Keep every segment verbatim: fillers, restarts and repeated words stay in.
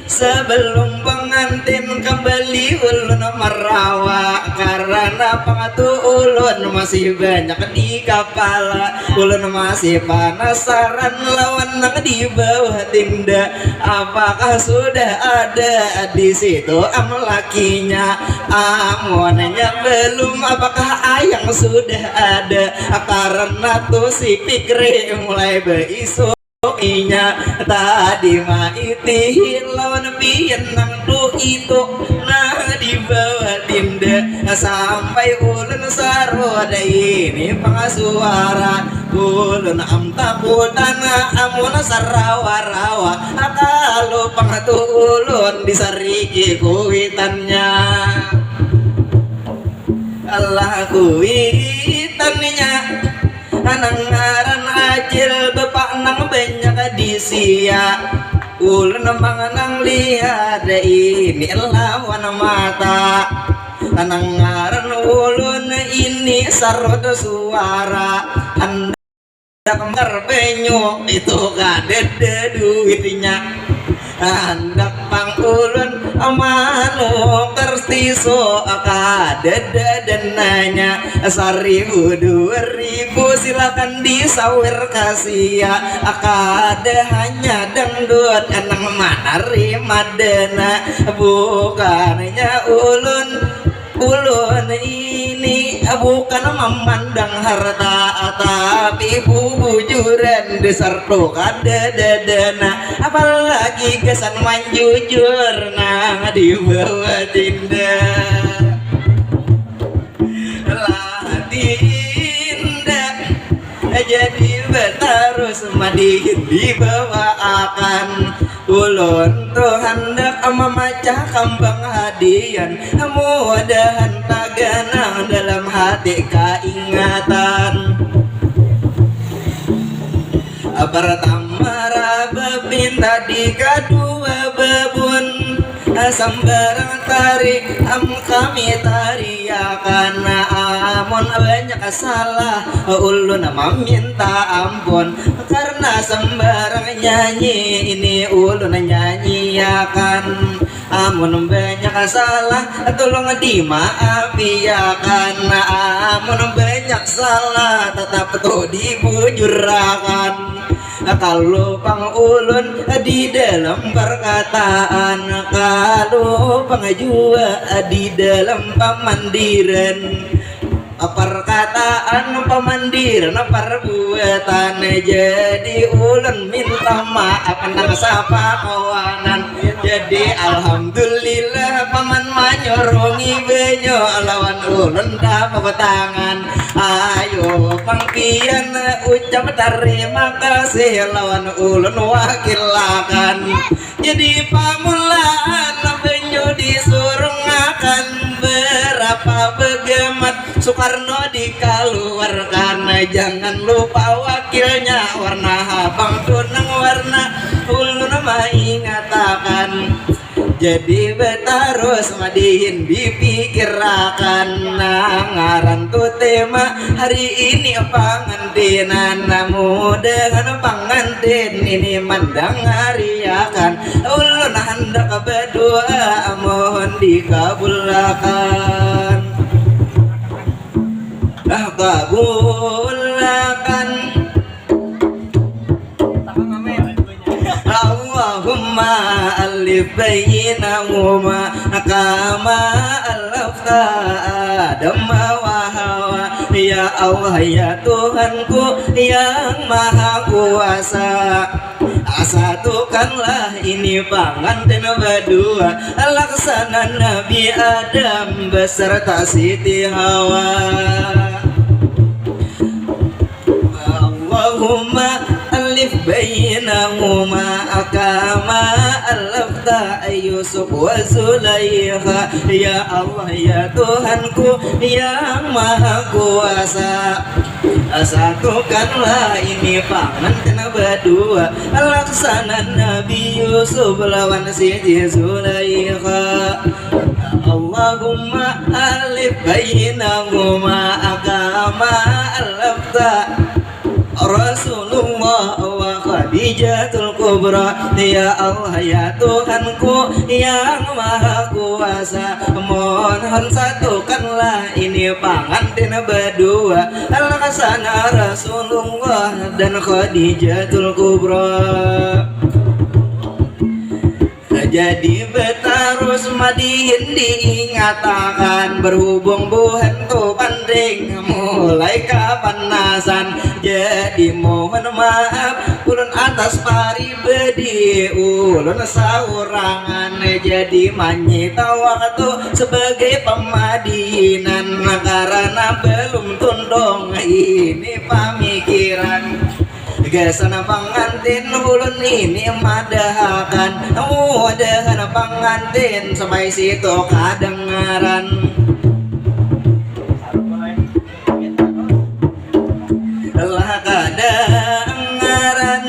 Sebelum pengantin kembali ulun merawa, karena pangatu ulun masih banyak di kepala. Ulun masih panasaran lawan nang di bawah tinda, apakah sudah ada di situ am lakinya? Amunnya belum, apakah ayang sudah ada? Karena tu si Fikri mulai baisu inya tadi maitihi lawan pian nang tu itu, nah, di bawah tinda sampai ulun sarua ini pang suara. Ulun am takutan amun sarawa-rawa, kalu pang tu ulun disariki kuitannya. Alah kuitannya. Nang ngaran Acil bapak nang banyak di sia. Ulun manganang lihat ini lawan mata. Nang ngaran ulun ini sarut suara. Handak mar banyu itu kadada duitnya. Handak pang ulun manukar tisu kadada dananya. Saribu dua ribu silakan disawer ka sia. Kada hanya dangdut nang manarima dana. Bukannya ulun, ulun ini bukan memandang harta, tapi bubujuran dasar tu kadada dana. Apalagi gasan manjujur nang di bawah tinda. Lah tinda jadi batarus madihin dibawaakan. Ulun tu handak mamacah kambang hadian, mudahan taganang dalam hati kaingatan. Pertama rabab minta di kadua babun, sambarang tarik am kami tariakan. Amun banyak salah ulun maminta ampun, karena sambarang nyanyi ini ulun nyanyiakan. Amun banyak salah tolong dimaafiakan. Amun banyak salah tetap tu dibujurakan. Kalu pang ulun di dalam perkataan, kalu pang jua di dalam pamandiran. Perkataan, pamandiran, perbuatan. Jadi ulun minta maaf nang sapakawanan. Jadi alhamdulillah paman manyurungi banyu lawan ulun dapat tangan. Ayo pang pian ucap tarima kasih lawan ulun wakilakan. Jadi pamulaan banyu disurungakan, berapa begamat Soekarno dikaluarkan. Jangan lupa wakilnya warna habang tu nang warna ulun maingatakan. Jadi batarus madihin dipikirakan, nang ngaran tu tema hari ini pangantinan. Mudahan pangantin ini mandangariakan. Ulun handak badua mohon dikabulakan. Ah, kabulakan. Allahumma alif bainahuma kama alafta Adam wa Hawa. Ya Allah, ya Tuhanku yang Maha Kuasa, satukanlah ini pangantin badua laksana Nabi Adam beserta Siti Hawa. Allahumma alif bainahuma kama alafta Yusuf wa Zulaikha. Ya Allah, ya Tuhanku yang Maha Kuasa, satukanlah ini pangantin badua laksana Nabi Yusuf lawan Siti Zulaikha. Allahumma alif bainahuma kama alafta Rasulullah wa Khadijah Khadijatul Kubra. Ya Allah, ya Tuhanku yang Maha Kuasa, mohon satukanlah ini pangantin berdua, laksana Rasulullah dan Khadijatul Kubra. Jadi betarus madihin diingatakan, berhubung buhan tu panding mulai kapanasan. Jadi mohon maaf ulun atas paribadi ulun saurangan, jadi manyita waktu sebagai pamadihinan karana belum tundung ini pamikiran. Gasan pangantin ulun ini madahakan, mudahan pangantin sampai situ kadangaran. Lah kadangaran,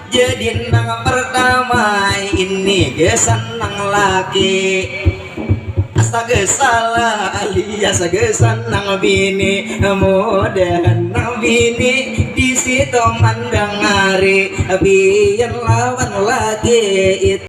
jadi nang pertama ini gasan nang laki. Astaga salah alias gasan nang bini, mudahan nang bini di situ mandangari pian lawan laki itu.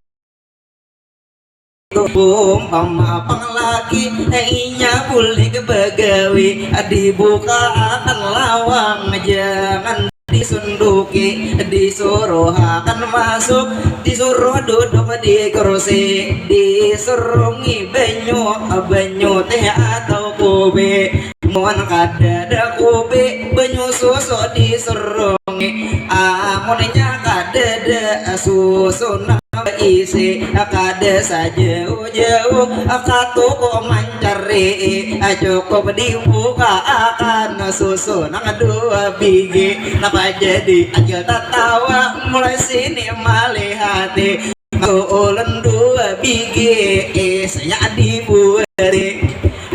Umpama pang laki inya bulik bagawi, dibukaakan lawang jangan disunduki, disuruhakan masuk, disuruh duduk di kursi, disurungi banyu, banyu teh atau kopi. Mun kadada kopi, banyu susu disurungi. Amunnya kadada susu nang baisi, kada sajauh-jauh ka tuku mancari, cukup dibukaakan susu nang dua bigi. Napa jadi Acil tatawa, mulai sini malihati. Masuk ulun dua bigi, isnya dibuati.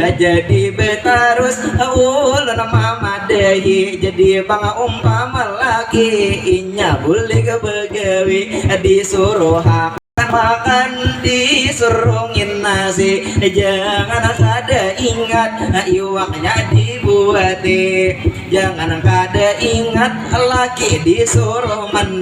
Jadi betarus ulun mamadahi. Jadi pang umpama laki, inya bulik bagawi, disuruhakan makan, disurungin nasi. Jangan kada ingat, iwaknya dibuati. Jangan kada ingat, laki disuruh mandi.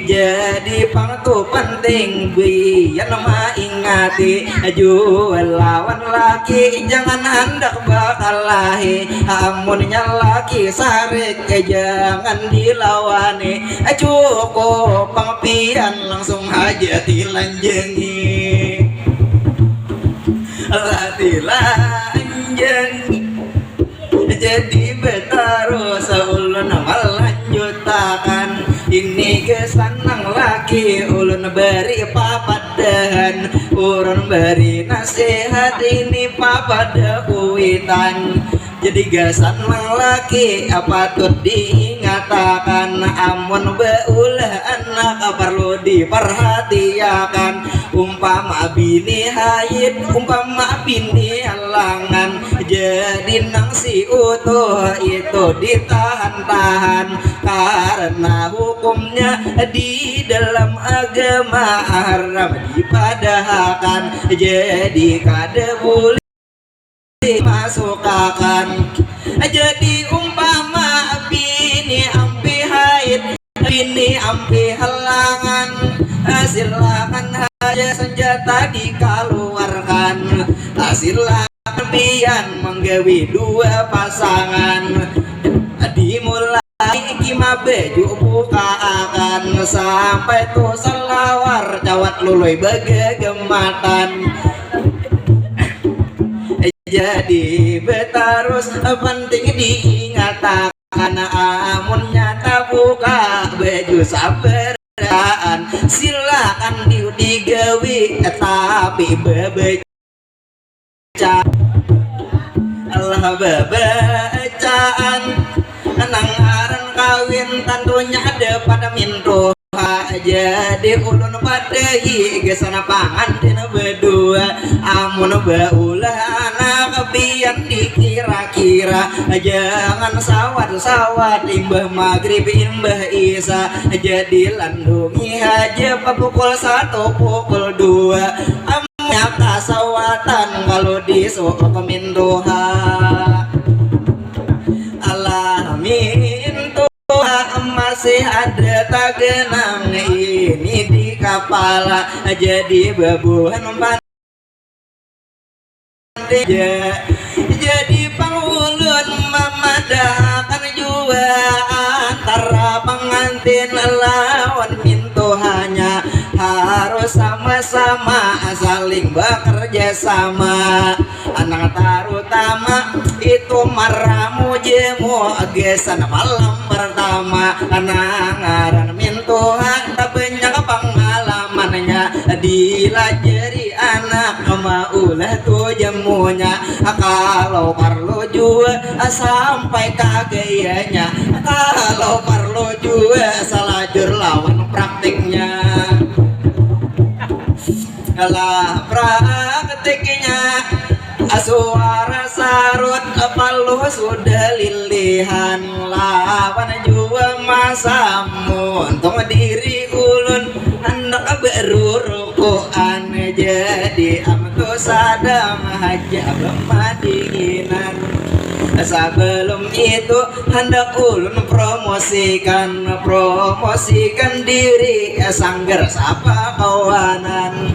Jadi pang tu penting, pian maingati jua lawan laki, jangan handak bakalahi. Amunnya laki sarik, jangan dilawani. Cukup pang pian langsung haja tilanjangi. Lah tilanjangi. Jadi betarus ulun malanjutakan, ini gasan nang laki ulun bari papadahan, ulun bari nasihat ini papada kuitan. Jadi gasan nang laki patut diingatakan, amun baulah anak parlu diparhatiakan. Umpama bini haid, umpama bini halangan, jadi nang si utuh itu ditahan-tahan, karena hukumnya di dalam agama haram dipadahakan, jadi kada boleh masukakan. Jadi umpama bini ampih haid, bini ampih halangan, silakan haja senjata dikaluarkan. Silakan pian manggawi dua pasangan. Dimulai kima baju bukaakan sampai tu salawar cawat lului bagagamatan. Jadi betarus penting diingatakan, amunnya tabuka baju sabarataan, silakan di digawi tapi babaca. Allah babacaan nang ngaran kawin tantunya ada pada mintuh. Jadi ulun padahi gasan pangantin badua, amun baulah anak pian dikira-kira, jangan sawat-sawat imbah magrib imbah isa, jadi landungi haja pa pukul satu pukul dua, amunnya kasawatan kalu disuuk mintuha. Alah mintuha emas masih ada taganang ini di kapala, jadi babuhan pan- jadi pang ulun mamadahakan jua antara pangantin lawan mintuhanya harus sama-sama saling bekerja sama. Nang tarutama itu maramu jemu gasan malam pertama, nang ngaran mintuha banyak pangalamannya dilajari anak maulah tu jamunya. Kalau parlu jua sampai ka gayanya, kalau parlu jua salajur lawan praktiknya. Lah praktiknya suara sarut paluh sudah lilihan lawan jua masam muntung diri ulun handak berurukuan jadi am tu sadang haja bemadinginan. Sebelum itu handak ulun promosikan, promosikan diri sanggar sapa kawanan.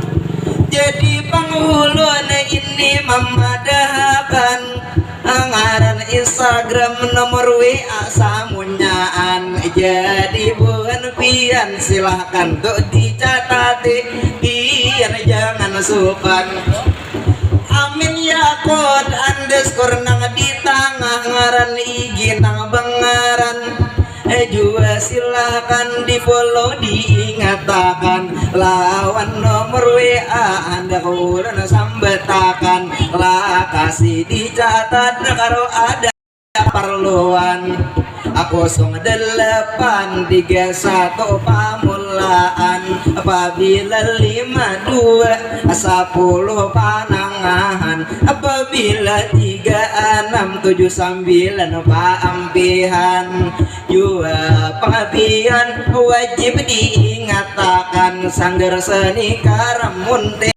Jadi pang ulun ini mamadahakan ngaran Instagram nomor W A samunyaan. Jadi buhan pian silahkan tu dicatati, pian jangan supan. Amin Yakut underscore nang di tangah ngaran I G nang bangaran. Eh, jua silahkan di follow diingatakan lawan nomor W A handak ulun sambatakan lakasi dicatat karo ada parluan. Aku sung delapan tiga satu pamulaan, apabila lima dua sepuluh panangahan, apabila tiga enam tujuh sembilan paampihan. Jua pangapian wajib diingatakan sanggar seni karamunting.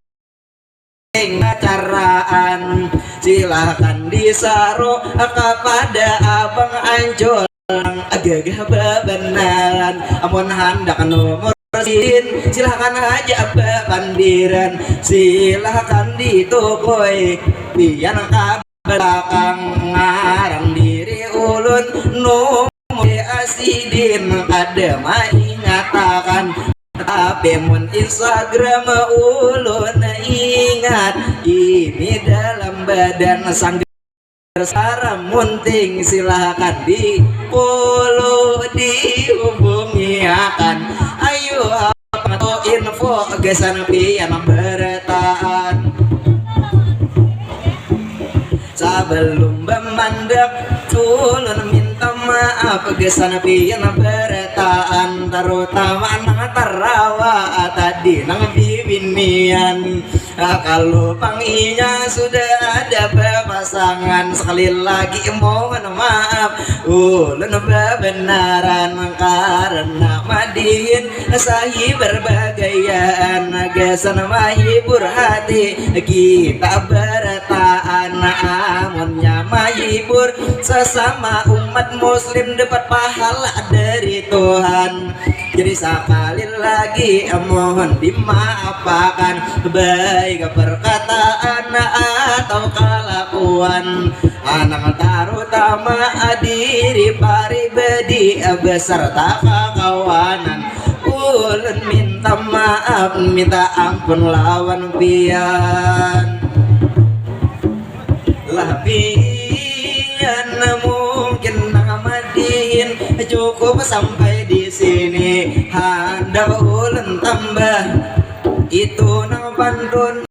Acaraan silahkan disaru kepada abang Ancul nang gagah babanaran. Amun handak nomor sidin silahkan haja bapandiran, silahkan ditukui pian ka belakang ngaran diri ulun nomor sidin kada maingatakan. Tapi mun Instagram ulun ingat ini dalam badan sanggar saramunting silahkan di follow dihubungi akan ayo apa info gasan pian berataan. Sabalum bamandak ulun minta maaf gasan pian barataan tarutama nang tarawa tadi nang bibinian. Kalau pang inya sudah ada bapasangan sekali lagi mohon maaf ulun babanaran karena madihin sahi berbagaian gasan mahibur hati kita barataan amunnya mahibur sesama umat muslim dapat pahala dari Tuhan. Jadi sekali lagi mohon dimaafakan baik perkataan atau kelakuan anak tarutama diri paribadi beserta kakawanan. Ulun minta maaf minta ampun lawan pian. Lah pian mungkin nang madihin cukup sampai di sini handak ulun tambah itu nang pantun.